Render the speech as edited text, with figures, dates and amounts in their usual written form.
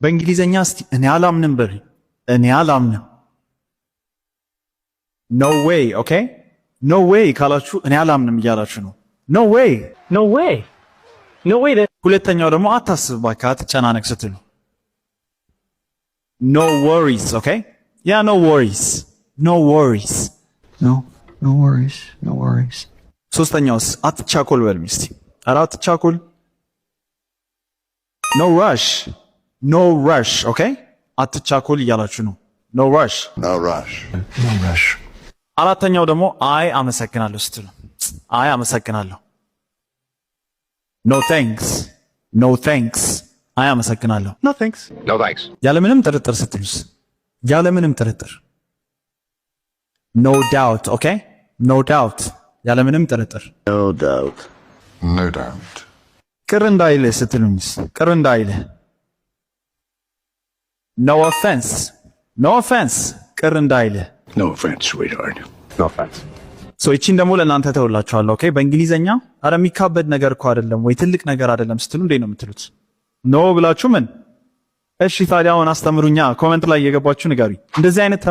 በእንግሊዘኛ እስቲ እኔ አላምንም በሉ። እኔ አላምንም። No way። Okay፣ no way ካላችሁ እኔ አላምንም እያላችሁ ነው። No way። No way. No way that ሁለተኛው ደግሞ አታስብ እባክህ፣ አትጨናነቅ ስትሉ no worries። Okay, yeah, no worries, no worries። No, no worries, no worries. ሶስተኛውስ አትቻኮል በሉኝ እስቲ። ኧረ አትቻኮል። No rush, no rush። Okay፣ አትቻኮል እያላችሁ ነው። No rush። No rush. No rush. አራተኛው ደግሞ አይ አመሰግናለሁ ስትሉ፣ አይ አመሰግናለሁ። No thanks, no thanks። አይ አመሰግናለሁ። No thanks. No thanks. ያለምንም ጥርጥር ስትሉስ? ያለምንም ጥርጥር no doubt። Okay, no doubt፣ ያለምንም ጥርጥር። No doubt. No doubt. ቅር እንዳይልህ ስትሉኝስ? ቅር እንዳይልህ no offense, no offense። ቅር እንዳይልህ። No offense, sweetheart. No offense. So ይቺን ደግሞ ለእናንተ ተውላችኋለሁ። Okay፣ በእንግሊዘኛ አረ የሚካበድ ነገር እኮ አይደለም ወይ ትልቅ ነገር አይደለም ስትሉ እንዴት ነው የምትሉት? No ብላችሁ ምን? እሺ ታዲያ አሁን አስተምሩኛ። Comment ላይ እየገባችሁ ንገሩኝ። እንደዚህ አይነት